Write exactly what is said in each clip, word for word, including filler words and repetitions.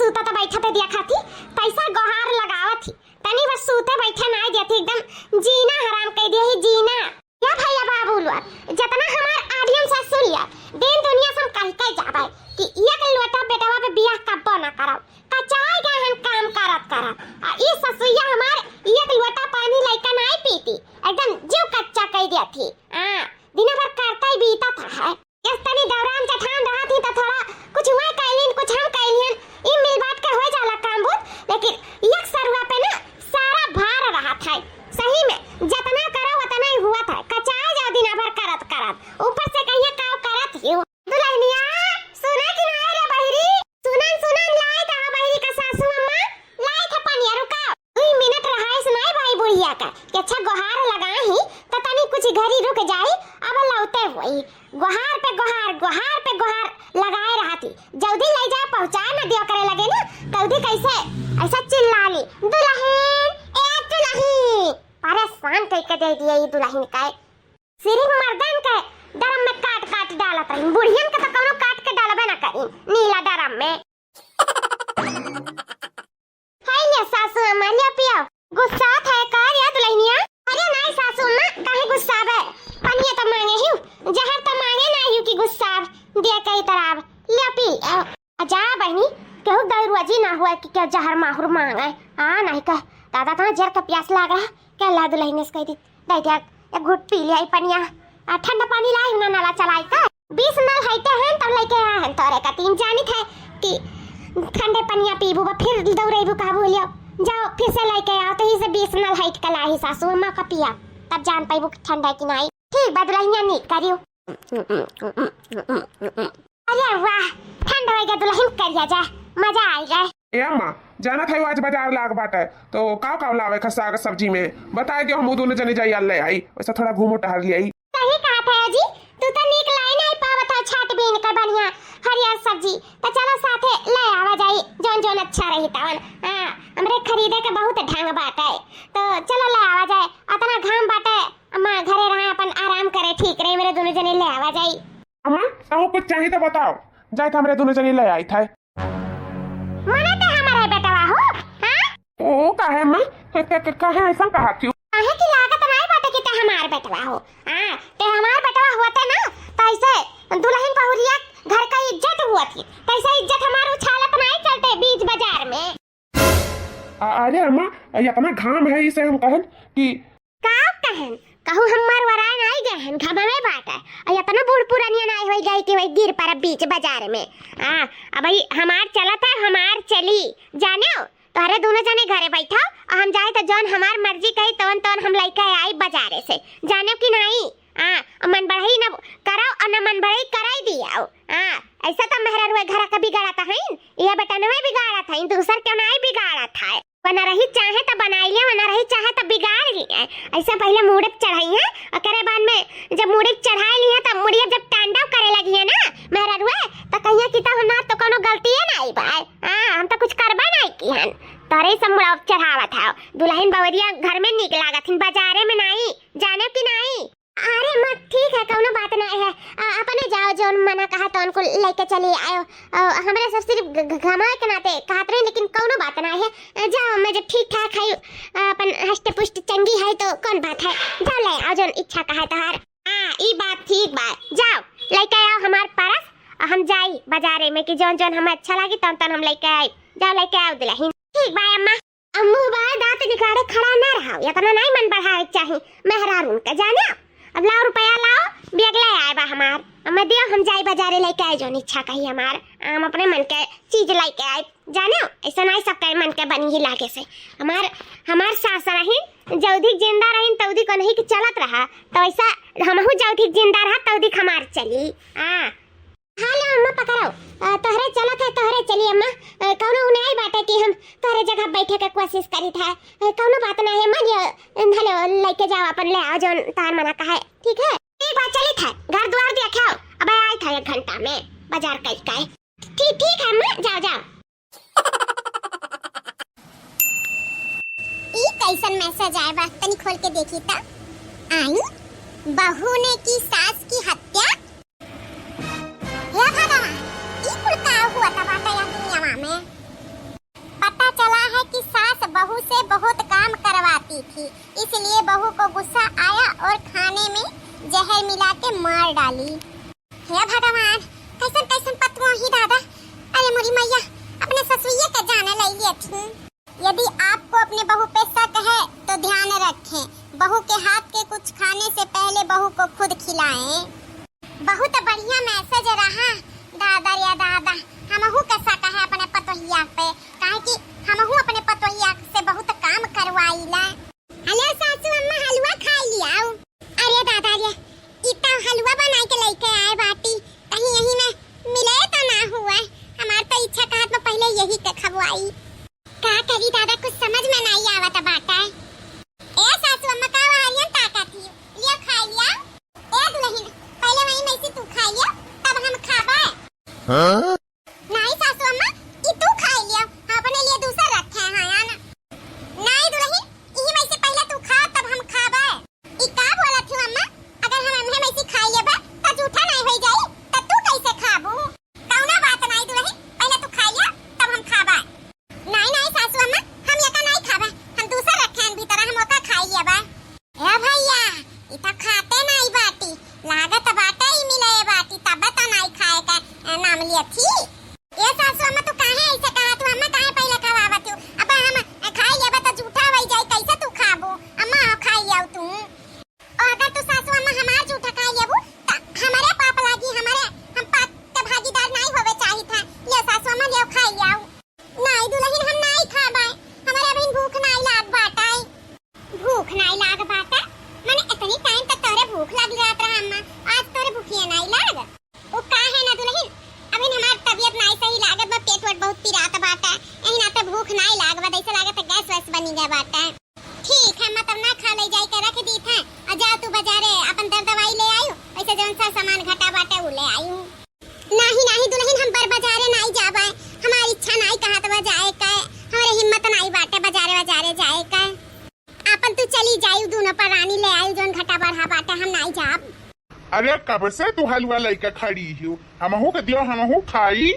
सूतत बैठत देखत ही, तैसा गोहार लगावत ही। तनी बस सूते बैठे नाई देती, एकदम जीना हराम कइ दिया ही, जीना। या भैया बाबू लोग, जतना हमार audience है, सुन लिया, दिन दुनिया से हम कहि के जाबे कि एक लोटा बेटवा पे बियाह कब्बो ना करब। कचाई गए हन काम करत करत। आ ई ससुइया हमार एक लोटा पानी लइका नाई पीती, एकदम जीव कच्चा कइ देती। हाँ, दिन भर करता ही बीतत है। यस तनी दौरान जेठान रहत ही त थोड़ा कुछ वह कैलिन, कुछ हम कैलियन, ई मिल बांट के हो जाला काम बूत, लेकिन एक सरुआ पे ना सारा भार रहत है। सही में, जतना करो उतना ही हुआ था, कचाए जाओ दिन भर करत करत, ऊपर से कहिए काव करत ही हो। दुल्हनिया, सुना कि ना रे बहिरी? सुनन, सुनन, लाई था बहिरी का सासू अम्मा, लाई था पनिया, रुका। दुई मिनट रहाइस नाई भाई बुढ़िया का, कि अच्छा गोहार लगाई ही, त तनी कुछ घरी रुक जाई, अब लौटे हुई। गोहार पे गोहार, गोहार पे गोहार लगाए रहती। जल्दी ले जा, पहुँचा न दियो करे लगे ना, जल्दी कैसे ऐसा चिल्ला ली, "दुल्हन, ए दुल्हन।" परेशान कई के दे दिए ई दुल्हन का। सिर्फ मर्दन के डरम में काट काट डालत रही, बुढ़ियन के तो कौनो काट के डालबे ना करी नीला डरम में। हाय ले सासू अम्मा, ले पियो। गुस्सा था का या दुल्हनिया? अरे नाई सासू अम्मा, काहे गुस्साबे? पनिया तो मांगे ही, जहर तो मांगे ना ही कि गुस्सा दे के तरह ले पी। आ जा बहनी, केहू दरुआ जी ना हुआ कि क्या जहर माहुर मांगे। हाँ, नहीं कह, दादा तो जर के प्यास लागे है, क्या ला दुल्हनिया से कह दी। दे दिया, एक घूट पी लिया ई पनिया। आ, ठंडा पानी लाई ना, नला चलाई का। बीस नल हइटे हैं, तब लेके आए हैं तोरे का। तीन जानित है कि ठंडे पनिया पीबू, बा फिर दौड़ेबू का बोलियो। जाओ, फिर से लेके आओ, तो इसे बीस नल हइट का लाही सासू अम्मा का पिया, तब जान पाइबू कि ठंडा है कि नहीं। ठीक बा दुल्हनिया, नीक करियो। अरे वाह, ठंड होइगा दुल्हन, करिया जा, मजा आइगा। ए अम्मा, जानत है आज बाजार लाग बाटे, तो काव काव लावे का साग सब्जी में? बताए दियो, हम दोनों जने जाई ले आई, वैसा थोड़ा घूमो टहर ले आई। सही कहा था जी, तू तो नीक लाई नहीं पावत है छाट बीन का बढ़िया हरियर सब्जी, तो चलो साथे ले आवा जाई, जौन जौन अच्छा रही तवन। हाँ, हमरे खरीदे के बहुत ढंग बाटे, तो चलो ले आवा जाए। अतना घाम बाटे, अम्मा घरे रहा अपन आराम करे, ठीक रही, मेरे दोनों जने ले आवा जाई। अम्मा, तहु कुछ चाही तो बताओ, जाए तो हमरे दोनों जने ले आई था। मने ते हमारे बेटवा हो, हाँ? ओ, काहे अम्मा? क-, क-, क-, काहे ऐसा कहा थी? काहे की लागत नाई बाटे कि ते हमार बेटवा हो, हाँ? ते हमार बेटवा होते ना, तो ऐसे दुल्हन बहुरिया घर का इज्जत हुआ थी, तो ऐसे इज्जत हमार उछालत नाई चलते बीच बाजार में। अ-, अरे अम्मा, इतना घाम है, इसे हम कहन कि का कहन? कहू हम मरवराए नाई गए हन, घाम में बाटे। अ, इतना बूढ़ पुरानिया नाई होई गई कि वही गिर परब बीच बाजार में। हाँ, अब भाई हमार चलत है, हमार चली, जानेव? तोहरे दोनों जने घरे बैठो, अ हम जाए तो जौन हमार मर्जी कही तौन तौन हम लइके आई बाजारे से, जानेव कि नाई? हाँ, अ मन बढ़ई न करो अउर न मन बढ़ई कराई दियाओ। हाँ, ऐसा तो मेहरारू घर का बिगाड़त हईन, ये बेटनवे बिगाड़त हईन, दूसर क्यों नाई बिगाड़त है। वना रही चाहे तो बनाई लिया, वना रही चाहे तो बिगाड़ लिया। ऐसा पहले मूड़े पे चढ़ाई है, ओकरे बाद में जब मूड़े पे चढ़ाई लिया, तब मुड़िया जब तांडव करे लगी है ना मेहरारुए, तो कहिया कि तब हमार तो कोनो गलती है ना आई बा। हाँ, हम तो कुछ करबा नहीं की हन, तोरे सब मुड़ा चढ़ावत है। दुल्हन बवरिया घर में नीक लागत हिन, बाजारे में नहीं, जाने की नहीं। अरे माँ, ठीक है, कौनो बात नहीं है। आ, अपने जाओ, जौन मना कहा तो उनको लेके चली आयो। आ, हमरे सब सिर्फ घ-, घ-, घमाए के नाते कहत रहे, लेकिन कौनो बात नहीं है। आ, जाओ, मैं जब ठीक ठाक है, आ, अपन हष्ट पुष्ट चंगी है, तो कौन बात है? जाओ, ले आओ, जौन इच्छा कहा है तोहार। हाँ, ई बात ठीक बा। जाओ, लेके आओ हमार परस, आ, हम जाई बाजारे में कि जौन जौन हमें अच्छा लगी, तौन तौन हम लेके आई। जाओ, लेके आओ दुल्हन। ठीक बा अम्मा। अब मुँह बाय दाँत निकाले खड़ा ना रहो, इतना नहीं मन बढ़ावे के चाही मेहरारून के, जाने। अब लाओ रुपया लाओ, बैग ले आए बा हमार। अब मैं दियो, हम जाई बाजारे लेके आए जौन इच्छा कही हमार। हम अपने मन के चीज लेके आए, जाने। ऐसा नहीं सबके मन के बनी ही लागे से। हमार, हमार सास रही, जौदी जिंदा रही, तौदी को नहीं कि चलत रहा, तो ऐसा हमहू जौदी जिंदा रहा, तौदी हमार चली। हाँ। हाँ, लो अम्मा, पकड़ो। अ, तोहरे चलत है, तोहरे चली अम्मा। अ, कौनो उ नाई बाटे कि हम तोहरे जगह बैठे के कोशिश करी था। अ, कौनो बात ना है, मान लियो, हेलो, लेके जाओ अपन, ले आओ जौन तार मना का है, ठीक है? ठीक बा, चली था, घर द्वार देखाओ, अब आई था एक घंटा में बाजार कई का है। ठीक, ठीक है अम्मा, जाओ, जाओ। ई कैसन मैसेज आए बा? तनी खोल के देखी त। आई, बहू ने की सास की हत्या। हे भगवान, ई कुल का हुआ त बाटे या दुनियावा में? डाली। हे भगवान, कैसन कैसन पतोह ही दादा। अरे मोरी मैया, अपने ससुइये के जाने लई लेथिन। यदि आपको अपने बहू पे शक है तो ध्यान रखें, बहू के हाथ के कुछ खाने से पहले बहू को खुद खिलाएं। बहुत बढ़िया message रहा दादा रे दादा, हमहू के शक है अपने पतोहिया पे, काहे कि हमहू अपने पतोहिया से बहुत काम करवाइला। हेलो सासू अम्मा, हलवा खाई लियाओ। अरे दादा रे, ई त हलवा बनाई के लइके आए बाटी, कहीं यही में मिले तो ना हुआ। हमार तो इच्छा कहत में पहले यही के खवाई। का करी दादा, कुछ समझ में नहीं आवत बाटा। ए सासू अम्मा, का वहारियन ताकत ही? लियो खाई लिया। ए दुल्हन, पहले वही में से तू खाई लियो, तब हम खाबे। हाँ? नहीं सासू अम्मा, ई तू खाई लियो, हम अपने लिए दूसर रखे हैं, हाँ ना? नहीं दुल्हन, यही में से पहले तू खा, तब हम खाबे। ई का बोलत हो अम्मा? अगर हम एम्हे में से खाई लेबे, त जूठा नहीं होई जाई, त तू कैसे खाबू? कौनो बात नहीं दुल्हन, पहले तू खाई ले, तब हम खाबे। नहीं, नहीं सासू अम्मा, हम एका नहीं खाबे, हम दूसर रखे हैं भीतर, हम ओका खाई लेबे। ए भैया, ई त खाते नहीं बाटी, लागत बाटे ई मिले बाटी, तबे त नहीं खाए का, अ, नाम लियत ही। ए सासू अम्मा, तू काहे ऐसे कहत हो? अम्मा काहे पहले खवावत हो? अब हम खाई लेबे त जूठा होई जाई, कैसे तू खाबू? अम्मा, आओ खाई लियाओ तू। और अगर तू सासू अम्मा हमार जूठा खाई लेबू, त हमरे पाप लागी, हमरे, हम पाप के भागीदार नहीं होवे चाहित है। ले सासू अम्मा, ले खाई लियाओ। नहीं दुल्हन, हम नहीं खाबे, हमरे अभी भूख नहीं लाग बाटे। भूख नहीं लाग बाटे? माने इतनी time तक तोहरे भूख लाग जात रहा अम्मा, आज तोहरे भूखिए नहीं लाग? उ का है ना दुल्हन, अभी हमार तबीयत नाई सही लागत बा, पेट वेट बहुत पिरात बाटे, यही नाते भूख नाई लाग बा, जैसे लागत है गैस वैस बनी गए बाटे। ठीक है, मैं तब ना खा ले जाई के रख दी थे, और जा तू बाजारे अपन दर दवाई ले आयु, वैसे जौन सा सामान घटा बाटे उ ले आयु। नाही नाही दुल्हन, हम बर बाजारे नाई जाबे, हमार इच्छा नाई कहत बा जाए के, हमरे हिम्मत नाई बाटे बाजारे बाजारे जाए के। आपन तू चली जाई, दोनों परानी ले आई, जौन घटा बढ़ा बाटे, हम नाई जाब। अरे कब से तू हलवा लइके खड़ी हियो, हमहू के दियो, हमहू खाई।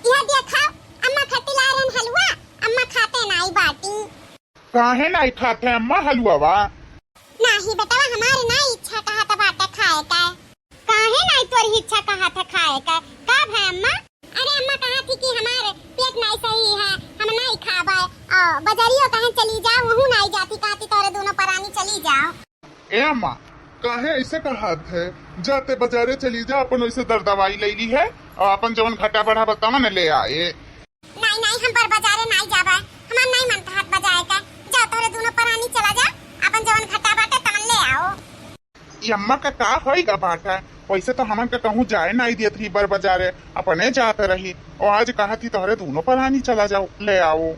यह देखा, अम्मा खटिला रहन हलवा, अम्मा खाते नाई बाटी। काहे नाई खाते अम्मा हलवा? नाही बेटवा, हमार नाई इच्छा कहत बाटे खाए के। काहे नाई तोर इच्छा कहत है खाए के? का भय अम्मा? अरे अम्मा कहत ही कि हमार पेट नाई सही है, हम नाई खाबे। आ, बजरियो कहें चली जाओ, वहू नाई जाती, कहती तोरे दोनों परानी चली जाओ। ए अम्मा, काहे ऐसे कहत है? जाते बाजारे चली जा, अपन वैसे दर दवाई ले ली है और अपन जवन घटा बढ़ा बतावा न ले आए। नाई नाई, हम बर बाजारे नाई जाबे, हमार नाई मन कहत बा जाए के। जा तोरे दोनों परानी चला जा, अपन जवन घटा बाटे तवन ले आओ। ई अम्मा का का होई गा बाटे? वैसे तो हमन का कहूँ जाए नाई दियत रही बर बाजारे, अपने जात रही। और आज कहत ही तोहरे दोनों परानी चला जाओ, ले आओ।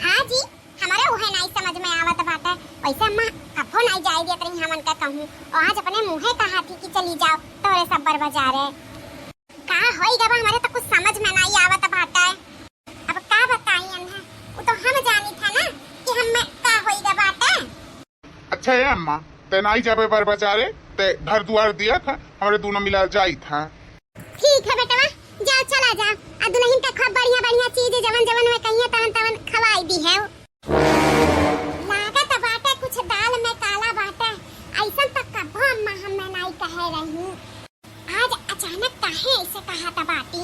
हाँ जी, हमरे उहे नाई समझ में आवत बाटे। वैसे अम्मा कभो नाई जाए दियत रही हमन का कहूँ, और आज अपने मुँहे कहत ही कि चली जाओ तोहरे सब बर बाजारे। का होई गा बा, हमरे तो कुछ समझ में नाई आवत बाटे। अब का बताई अम्मा, वो तो हम जानी था ना कि हम में का होई गा बाटे। अच्छा ए अम्मा, ते नाई जाबे बर बाजारे, ते घर दुआर दिया था, हमरे दोनों मिला जाई था। ठीक है बेटवा, जा चला जा, आ दुल्हन का खूब बढ़िया बढ़िया चीज जवन जवन में कहिए तवन तवन खवाई दी है। लागत बाटे कुछ दाल में काला बाटे, ऐसन तो कबो अम्मा हमें नाई कहे रही। आज अचानक काहे ऐसे कहत बाटी?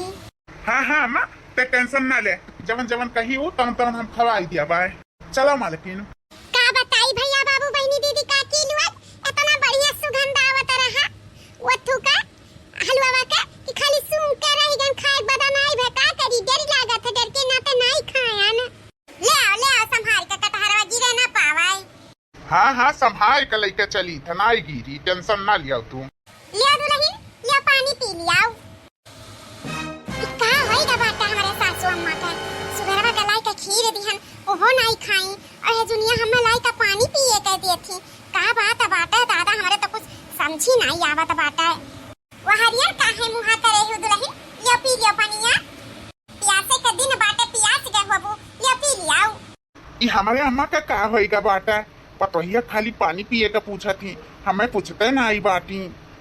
हाँ हाँ अम्मा, ते tension ना ले, जवन जवन कही हो तवन तवन हम खवाई दिया बाय। चलो मालकिन। का बताई भैया बाबू बहिनी दीदी काकी लोग, इतना बढ़िया सुगंध आवत रहा वो थूका हलवा का कि खाली सूंघ के रह गन, खाए बदा नाई भे का करी, डर लागत है, डर के नाते नाई खायन। ले आओ ले आओ संभाल के कटहरवा गिरे ना पावे। हाँ हाँ संभाल के लइके चली थ, नाई गिरी, tension ना लियाओ तू। लिया दुल्हन, लिया पानी पी लियाओ। ई का होई गा बाटे हमरे सासू अम्मा के? सुबेरवा के लाई के खीर दिहन, ओहो नाई खाई, और ये जुनिया हमें लाई के पानी पिए के देथी। का बात बाटे दादा, हमरे तो कुछ समझी नाई आवत बाटे। वहरियर काहे मुहा करे हो दुल्हन? लियो पी लियो पनिया। पियासे के दिन बाटे, पियास गए होबू, लियो पी लियाओ। ई हमरे अम्मा का का होई गा बाटे? पतोहिया खाली पानी पिए के पूछत ही, हमें पूछते नाई बाटी।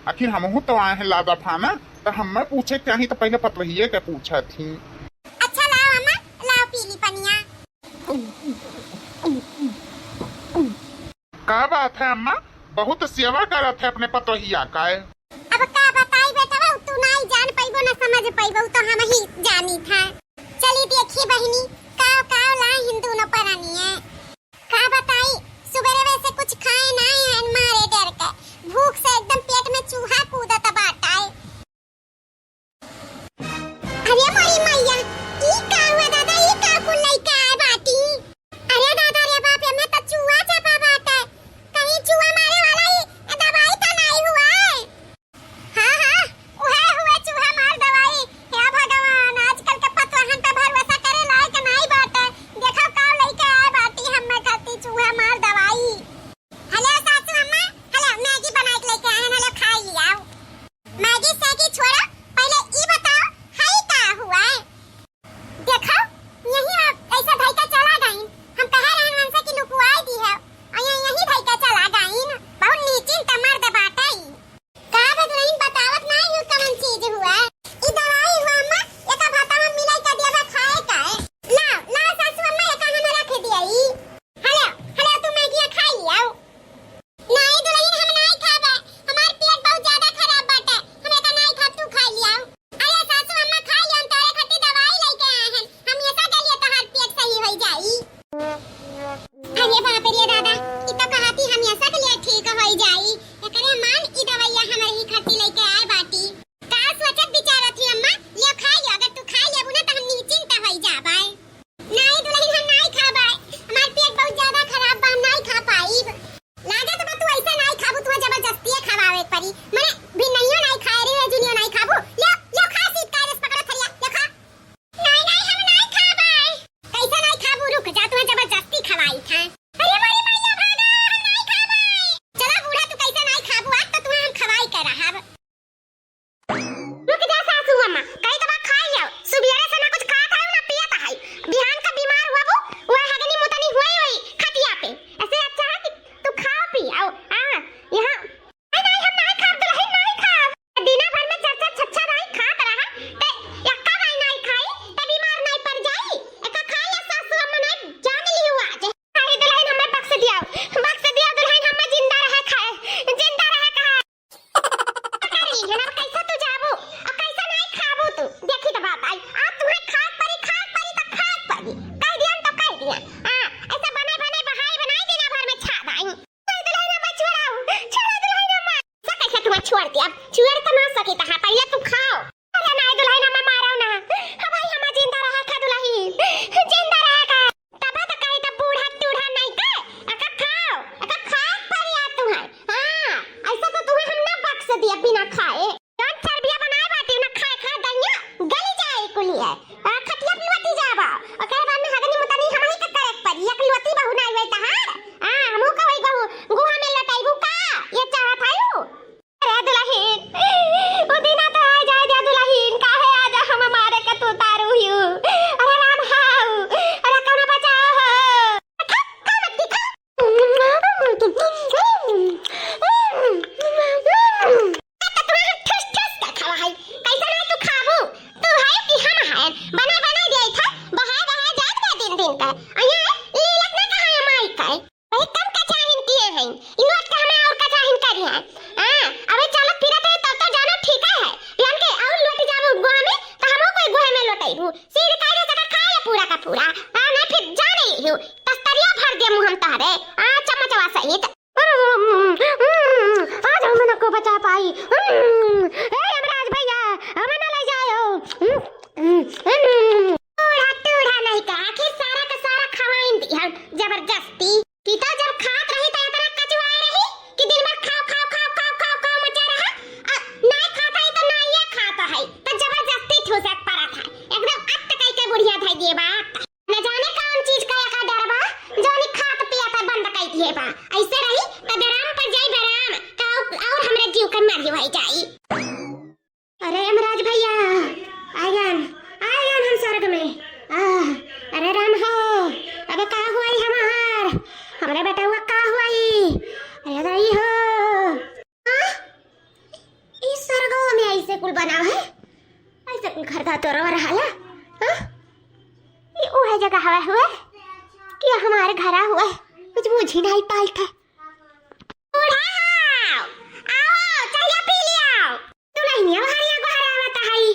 आखिर हमहू तो आए हैं लादा फाना, तो हमें पूछे के चाही तो पहले पतोहिए के पूछत ही। अच्छा लाओ अम्मा, लाओ पी ली पनिया। का बात है अम्मा, बहुत सेवा करत है अपने पतोहिया का। अब आज पैबऊ तो हमही जानी था। चली देखी बहिनी, काव काव लाए हिन दूनो परानिया। का बताई, सुबेरे वैसे कुछ खाए नाई हैं मारे डर के। भूख से एकदम पेट में चूहा कूदत बाटाए। अरे मोरी मैया, ई का हुआ दादा, ई का कुल लइके आए बाटी? अरे दादा रे बाप, एमे त चूहा चापा बाटे। कहीं चूहा मारे वाला ही दवाई त नाई हुआ है? हाँ, हाँ, उहे हुए चूहा मार दवाई। हे भगवान, आजकल के पतवाहन पे भरोसा करे लायक नाई बाटे। देखो का लइके आए बाटी हम्मे खाती चूहा मार दवाई। हेलो सासू अम्मा, हेलो, मैगी बनाए के लेके आए हैं, हेलो, खाई लियाओ। मैगी सैगी छोड़ो, पहले ई बताओ, हई का हुआ है? देखो, यही आप ऐसा धई के चला गईन। हम कहे रहन वनसे कि लुकुआई दी है, और ये यही धई के चला गईन। बहुत नीचिन त मर्द बाटे ई। का बे दुल्हन बतावत नाई हूँ कवन चीज हुआ? ई दवाई हुआ अम्मा, एका भाता में मिलाई के दिया बा खाए का है। लाओ, लाओ सासू अम्मा, एका हमें रख दिया ई। हेलो, हेलो, तू मैगिया खाई लियाओ। नाई दुल्हन, हम नाई खाबे, हमार पेट बहुत ज्यादा खराब बाटे, हम एका नाई खाब, तू खाई लियाओ। अरे सासू अम्मा, खाई लियाओ, हम तोरे खातिर दवाई लेके आए हैं, हम ऐसा के लिए तोहार पेट सही होई जाई। अरे बाप रे दादा, ई तो कहती हम ऐसा के लिए ठीक होई जाई, एकरे मान ई दवाइया हमरे ही खातिर लेके आए बाटी। का सोचत विचारत ही अम्मा, ले खा लियो, अगर तू खा लेबू ना तो हम निश्चिंत होई जाबाई। नाई दुल्हन, हम नाई खाबाई, हमार पेट बहुत ज्यादा खराब बा, हम नाई खा पाइब। लागत बा तू ऐसे नाई खाबू, तू जबरदस्तिये खवावे के पड़ी। मने भिन्नइयो नाई खाए रे, जुनियो नाई खाबू। ले, ले खा, शीत का रस पकड़ा थरिया, ले खा। नाई, नाई, हम नाई खाबाई। कैसे नाई खाबू? रुक जा, तू जबरदस्ती खवाई था। अरे मोरी मैया भागा, हम नाई खाबाई। चला बूढ़ा, तू कैसे नाई खाबू? आज तो तू हम खवाई के रहब। रुक जा सासू अम्मा, कही तो बा खाई लियाओ। सुबेरे से ना कुछ खात है, ना पियत है। बिहान का बीमार हुआ वो, वो हगनी मुतनी हुई हुई खटिया पे। ऐसे अच्छा है कि तू खाओ पियाओ। हाँ, यहाँ। नहीं, नहीं, हम नहीं खाब दुल्हन, नहीं खाब। दिना भर में चार चार छह छह नहीं खात रहा, ते यक्का नहीं, नहीं खाई, ते बीमार नहीं पड़ जाई। एका खा ले सासू अम्मा, नहीं जान ली हुआ आज। अरे दुल्हन, हमें बख्श दिया, बख्श दिया दुल्हन, हमें जिंदा रहे खाए, जिंदा रहे खाए। करी, है ना, कैसे तू जाबू? और कैसे नहीं खाबू तू? देखी तो बात आई। आज तुम्हें खाए परी, खाए परी तो खाए परी। कह दिया तो कह दिया। हाँ, ऐसे बने बने बहाई बनाई दिना भर में छा दाई। नहीं दुल्हन, हमें छोड़ाऊ, छोड़ा दुल्हन हमें। ऐसा कैसे तुम्हें छोड़ दिया? अब छोड़ तो ना सकी तहा, पहले तू खाओ। अरे नहीं दुल्हन, हमें मारो ना। हाँ भाई, हमें जिंदा रहा खा दुल्हन, जिंदा रहा खा। तबे तो कही तो बूढ़ा टूढ़ा नहीं के, एका खाओ, एका खाए परी आज तुम्हें। हाँ, ऐसा तो तुम्हें हम ना बख्श दिया बिना खाए। जौन चरबिया बनाए बाटी ना खाए खाए दहिया गली जाए कुलिए। आ, खटिया पे लोटी जाबा। ओकरे बाद में हगनी मुतनी हमही के करे के परी। एक लोटी बहू ना आवे तहार। हाँ, हमहू का वही गहू, गुहा में लोटाइबू का? ये चाहत है ऊ? अरे दुल्हन, वो दिना तो आ जाए जा दुल्हन, काहे आज हम मारे का तू तारू हियू? अरे राम हाऊ, अरे कौनो बचाओ हो। खा, खा मत की, खा। तो तुम्हें ठुस ठुस के खावा है। कैसे नहीं तू खाबू? तू है कि हम हैं? बना बना दिया था, बहाए बहाए जात का दिन दिन का। अइया लीलत ना कहा है माई का। वही कम कचाहिन किए हैं। ई लोट का हमें और कचाहिन करी है। हाँ, अबे चलत फिरत है तब तो जानो ठीक है। बिहान के और लोट जाबू गोहा में, तो हमहू कोई गोहा में लोटाइबू। सीधे कायदे से खा ले पूरा का पूरा। हाँ, नहीं फिर जाने ही हूँ। तस्तरिया भर दे मुँह हम तहरे। हाँ, चम्मचवा सहित। आज हम न को बचा पाई। ए, यमराज भैया, हमें न ले जाओ। टूढ़ा, टूढ़ा नहीं का, आखिर सारा का सारा खवाइन दिहन जबरदस्ती। कि तो जब खात रही तो इतना कचुआए रही कि दिन भर खाओ, खाओ, खाओ, खाओ, खाओ, खाओ मचा रहा। आ, नहीं खाता है तो ना ये खाता है, तो जबरदस्ती ठूसक पड़ा था। एकदम अत्त कई के बुढ़िया धई दिए बात। न जाने कौन चीज का एका डर बा, जौन ई खात पियत बंद कई दिए बा। ऐसे रही त बेराम पर जाई बेराम, का और हमरे जीव के मरी होई जाई। अरे यमराज भैया, आयन, आयन हम स्वर्ग में। आह, अरे राम हो, अबे का हुई हमार, हमरे बेटवा का हुई? अरे दाई हो। हाँ? ई स्वर्गो में ऐसे कुल बना है? ऐसे कुल घर का तोरो रहाला? हाँ? ई उहे जगह हवा हुए कि हमारे घरा हुए? कुछ बूझी नहीं पाई था। बूढ़ा आओ, आओ, चाय पी लियाओ। दुल्हनिया हरिया गोहरावत हई।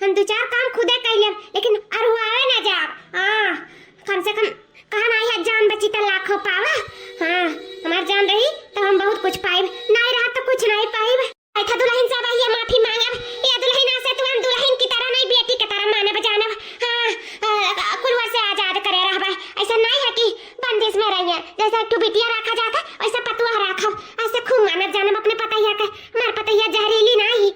हम दू चार काम खुदे कइ लेब, लेकिन अरुआवे ना जाब। हाँ, कम से कम कहा नाहीं है, जान बची त लाखों पावा। हाँ, हमार जान रही त हम बहुत कुछ पाइब, नाहीं रहा त कुछ नाहीं पाइब। ऐठा दुलहिन से अब ये माफी मांगब, ये दुलहिन से तू हम दुलहिन की तरह नाहीं, बेटी की तरह मानब जानब। हाँ, अ, कुलवर से आजाद करे रहबा। ऐसा नाहीं है कि बंदिश में रहिए, जैसे एक ठो बिटिया रखा जाता, वैसे पतुआ रखब। ऐसे खूब मानब जानब अपने पतैया के। हमार पतैया जहरीली नाहीं,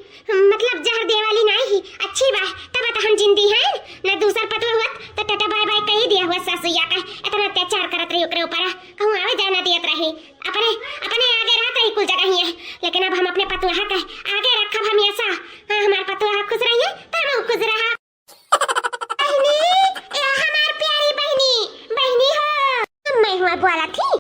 मतलब जहर दे वाली नाहीं ही, अच्छी बा, तब त हम जिंदी हैं। न दूसर पतुआ हुआ त टाटा बाय बाय कही दिया हुआ सासुइया का, इतना अत्याचार करत रही ओकरे ऊपर, कहूँ आवे जाए ना दियत रही, अपने, अपने आगे रहत रही कुल जगह ही है। लेकिन अब हम अपने पतुआ के आगे रखब हमेशा। हाँ, हमार पतुआ खुश रहिए त हम खुश रहा। बहिनी, ए हमार प्यारी बहिनी, बहिनी हो। मैं हुआ बोला थी,